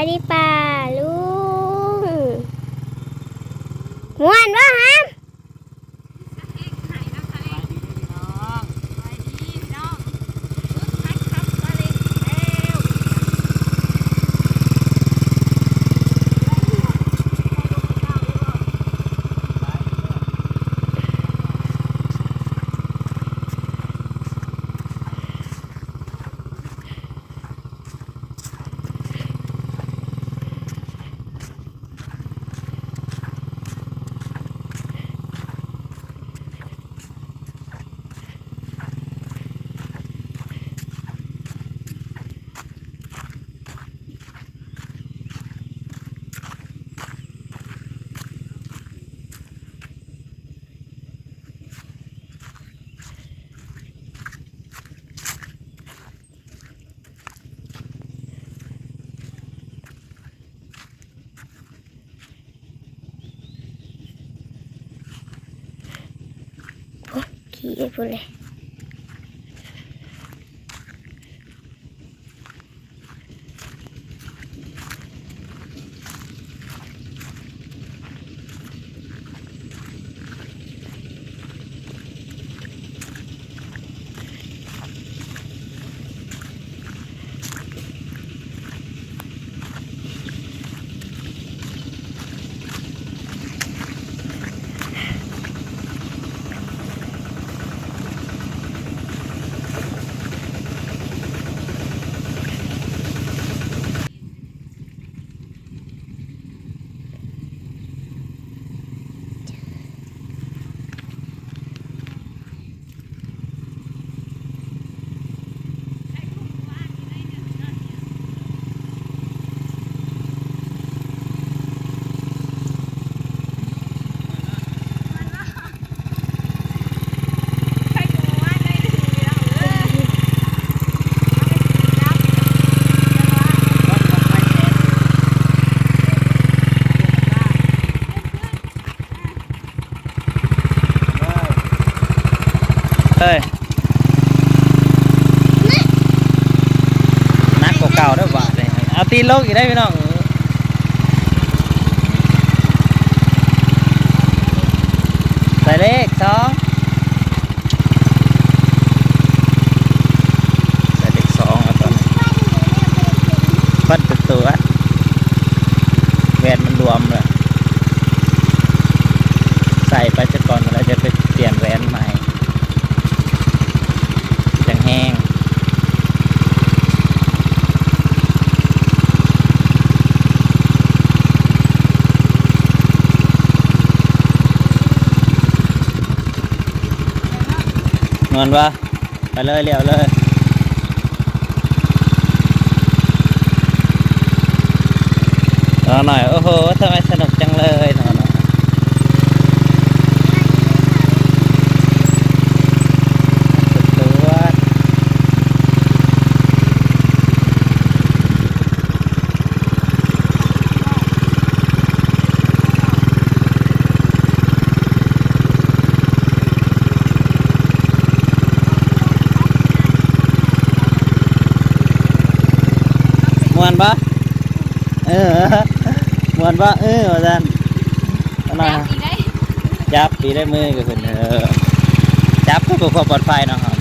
ດີ ປ້າລຸງ ມ່ວນບໍ່ຫຳ? ໂອ້ ຂີ້ໄປພຸ້ນເລີຍ. ເອີຍ ໜັກກວ່າເກົ່າເດີ້ບາດນີ້ ເອົາຕີນລົງອີກໄດ໋ພີ່ນ້ອງ. ໃສ່ເລກສອງ ໃສ່ເລກສອງແລ້ວຕອນນີ້ ເປັນຕົວ ແວ່ນມັນລວມແລ້ວ ໃສ່ໄປສາກ່ອນ ແລ້ວຈະໄປປ່ຽນແວ່ນໃໝ່ ຈັ່ງແຮງ. ມ່ວນບໍ່? ໄປເລີຍ ລ້ຽວເລີຍ ນ້ອງນ້ອຍ. ໂອ້ໂຫ ທຳໄມສະໜຸກຈັງເລີຍ ນ້ອງນ້ອຍ. ມ່ວນບໍ່? ເອີ ມ່ວນບໍ່? ເອີ ວ່າຊັ້ນ. ອັນນັ້ນ ຈັບປີໄດ້ ມືກໍຂຶ້ນ ເອີ ຈັບເພື່ອຄວາມປອດໄພເນາະ.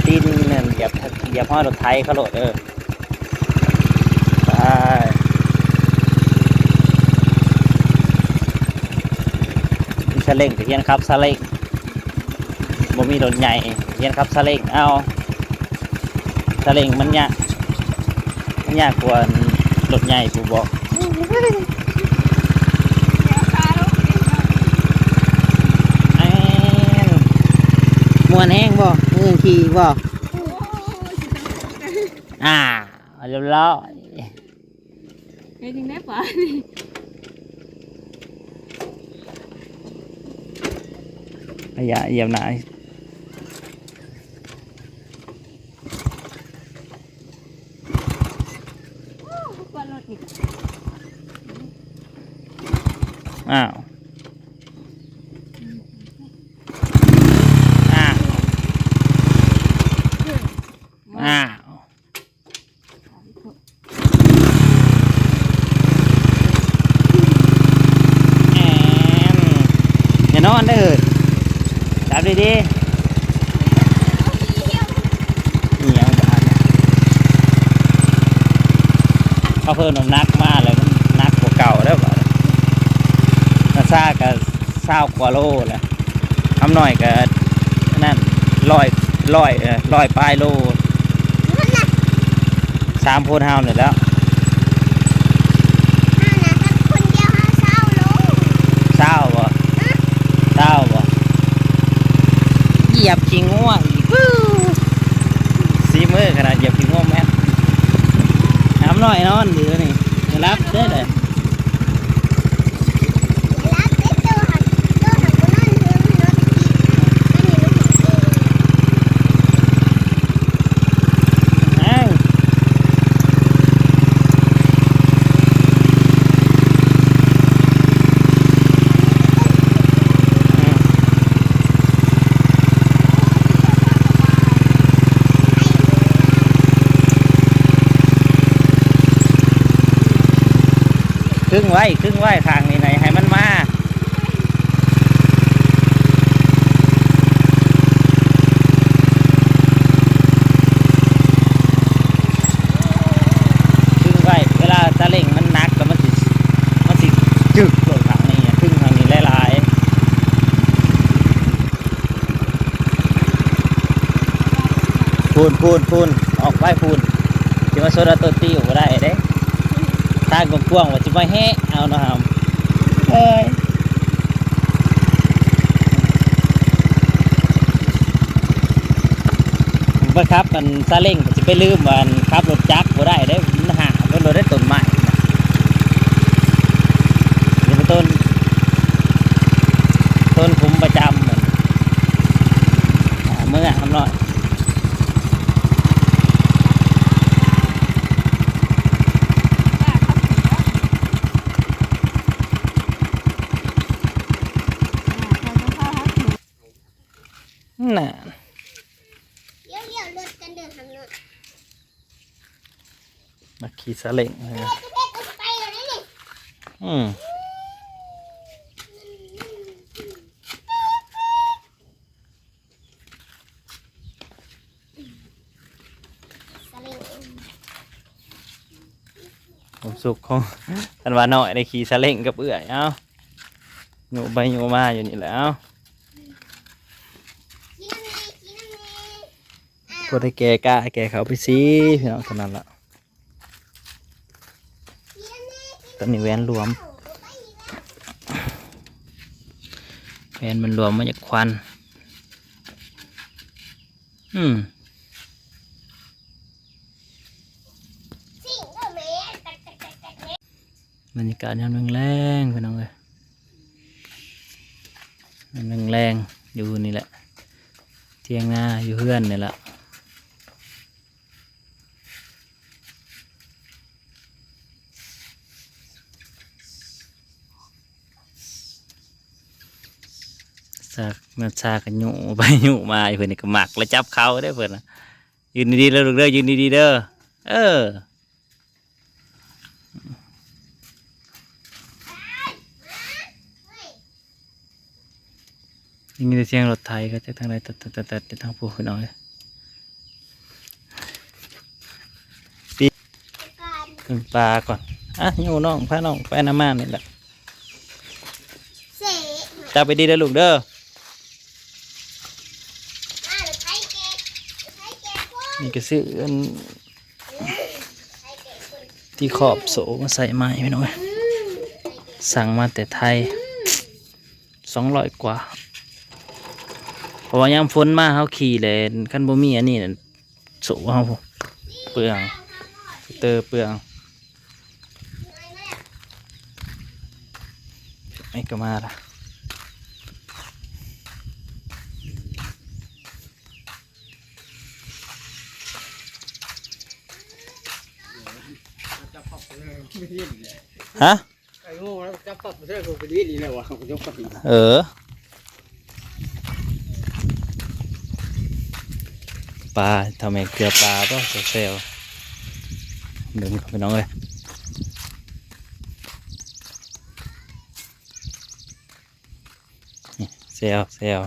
ຕີນນັ້ນຢາກ ຢາກຮອດລົດໄຖເຂົາໂລດເດີ. ໄປ ມີຊາເລັງກໍຮຽນຂັບຊາເລັງ ບໍ່ມີລົດໃຫຍ່ ຮຽນຂັບຊາເລັງເອົາ. ຊາເລັງມັນຍາກ ມັນຍາກກວ່າລົດໃຫຍ່ຜູ້ບອກ. ແມ່ນ ມ່ວນແຮງບໍ່? ເອີ ຂີ່ບໍ່? ອ່າ ຮຽບຮ້ອຍ. ເຮັດຈັ່ງໃດປານນີ້? ອາຢາ ຢຽບໜ້າ. ວ່າລົດນີ້ ອ້າວ ອ້າວ ອ້າວ ແອນ ຢ່ານອນເດີ ຈັບດີໆ. ອີ່ຫຍັງບາດນີ້ ເຂົາເພີ່ມນ້ຳໜັກມາແລ້ວ ມັນໜັກກວ່າເກົ່າແລ້ວບາດນີ້ ນາຊາກະຊາວກວ່າໂລແລ້ວ ຄຳນ້ອຍກະນັ້ນ ຮ້ອຍ ຮ້ອຍ ເອີ ຮ້ອຍປາຍໂລ ສາມຄົນເຮົານີ້ແຫຼ້ວ ເຮົານະ ຄັນຄົນດຽວເຮົາຊາວໂລ ຊາວບໍ່? ຊາວບໍ່? ຢຽບຂີ້ງົວອີກ ຟີມືຂະໜາດຢຽບຂີ້ງົວແມ່ນ ຄຳນ້ອຍນອນຢູ່ນີ້ ໄດ້ຮັບເດີ ຄຶງໄວ້ ຄຶງໄວ້ຂ້າງນີ້ ໃຫ້ ໃຫ້ມັນມາ ຄຶງໄວ້ ເວລາສາເລັງມັນໜັກ ແລ້ວມັນຊິ ມັນຊິຈຶກລົງຂ້າງນີ້ ຄຶງຂ້າງນີ້ຫຼາຍໆ. ພຸ້ນ ພຸ້ນ ພຸ້ນ ອອກໄປພຸ້ນ ຊິມາຊົນເອົາຕົ້ນຕິວບໍ່ໄດ້ເດ້ ທາງກວ້າງໆ ວ່າຊິມາແຫະເອົາເນາະ ເອີຍ ໄປຂັບອັນຊາເລັງ ກໍຊິໄປລືມວ່າອັນຂັບລົດຈັກບໍ່ໄດ້ເດ້ ມັນຫາເບິ່ງໂລດເດ້ຕົ້ນໄມ້ ນີ້ເປັນຕົ້ນ ຕົ້ນຂຸມປະຈຳ ອ່າ ເມືອຄຳນ້ອຍ ນັ້ນ ລ້ຽວໆລົດກັນເດີ ທາງໂນ້ນ ມັກຂີ່ສາເລັງ ເອີ ອືມ ຄວາມສຸກຂອງ ຄັນວ່ານ້ອຍໄດ້ຂີ່ສາເລັງກັບເອື້ອຍ ເອົ້າ ໂຍກໄປໂຍກມາຢູ່ນີ້ແຫຼະ ເອົ້າ ພໍໄດ້ແກ່ກ້າແກ່ເຂົ້າໄປສີ ພີ່ນ້ອງ ເທົ່ານັ້ນລະ. ຕອນນີ້ແວ່ນລວມ ແວ່ນມັນລວມມາຈາກຄວັນ ອືມ ບັນຍາກາດຍາມແລງໆ ພີ່ນ້ອງເອີຍ ຍາມແລງໆ ຢູ່ນີ້ແຫຼະ ຖຽງນາ ຢູ່ເຮືອນນີ້ແຫຼະ. ຊາກ ມັນຊາກກະຍຸໄປຍຸມາຢູ່ ເພິ່ນນີ້ກະມັກລະຈັບເຂົ້າເດ້ເພິ່ນນະ ຢືນດີໆເດີລູກເດີ ຢືນດີໆເດີ ເອີ. ໄດ້ຍິນແຕ່ສຽງລົດໄຖ ກໍຈາກທາງໃດ ແຕ່ ແຕ່ ແຕ່ ແຕ່ທາງພຸ້ນ ພີ່ນ້ອງເອີຍ ປີ ເບິ່ງປາກ່ອນ ອ່ະ ໂຍນ້ອງ ພານ້ອງໄປນຳມານີ້ແຫຼະ ຈັບໄປດີເດີລູກເດີ ນີ້ກໍຊື້ອັນ ທີ່ຂອບໂສ້ມາໃສ່ໃໝ່ ພີ່ນ້ອງເອີຍ ສັ່ງມາແຕ່ໄທ ສອງຮ້ອຍກວ່າ ເພາະວ່າຍາມຝົນມາເຮົາຂີ່ແຫຼະ ຄັນບໍ່ມີອັນນີ້ນະ ໂສ້ເຮົາເປືອງ ເຕີເປືອງ ນີ້ກໍມາລະ. ຈັບຂອບເລີຍ ຮະ ໄອ້ໂງ່ ແລ້ວຈັບປັບໃສ່ໂກໄປດີນີ້ແລ້ວວ່າ ເຂົາກໍຍົກປັບນີ້ ເອີ ປາ ເຖົ້າແມ່ເກືອປາບໍ່ ແຊວໆ ເບິ່ງພີ່ນ້ອງເອີຍ ນີ້ ແຊວ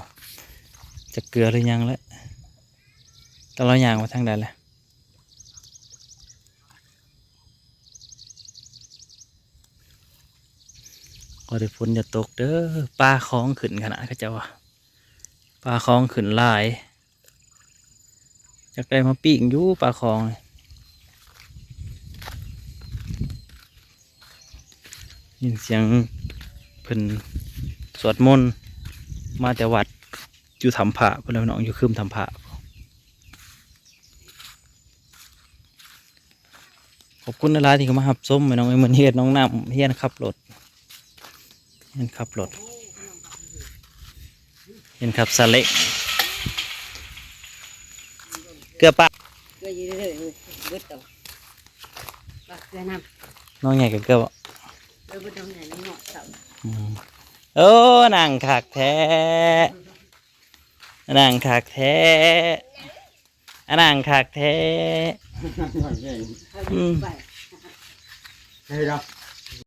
ໆ ຈັກເກືອຫຼືຍັງແຫຼະ ແຕ່ລາວຍ່າງໄປທາງໃດແຫຼະ? ຂໍແຕ່ຝົນຢ່າຕົກເດີ ປາຂອງຂຶ້ນຂະໜາດ ເຂົາເຈົ້າວ່າ ປາຂອງຂຶ້ນຫຼາຍ ຢາກໄດ້ມາປີ້ງຢູ່ປາຂອງນີ້ ຍິນສຽງເພິ່ນສວດມົນມາແຕ່ວັດ ຢູ່ຖ້ຳພະພຸ້ນແຫຼະພີ່ນ້ອງ ຢູ່ຄຶມຖ້ຳພະ. ຂອບຄຸນຫຼາຍໆທີ່ເຂົ້າມາຮັບຊົມ ພີ່ນ້ອງເອີຍ ມື້ນີ້ເຮັດນ້ອງນ້ຳຮຽນຂັບລົດ ຮຽນຂັບລົດ ຮຽນຂັບຊາເລ້ງ ເກືອປາ ເກືອຢູ່ເລື້ອຍໆ ເບິດແລ້ວ ປາເກືອນຳ ນ້ອງໃຫຍ່ກໍເກືອບໍ່ ເອີ ເບິດນ້ອງໃຫຍ່ນ້ອງນ້ອຍເຂົາ ອືມ ໂອ້ ນັ່ງຄັກແທ້ ນັ່ງຄັກແທ້ ອາ ນັ່ງຄັກແທ້ ອືມ ເຮີ້ຍເນາະ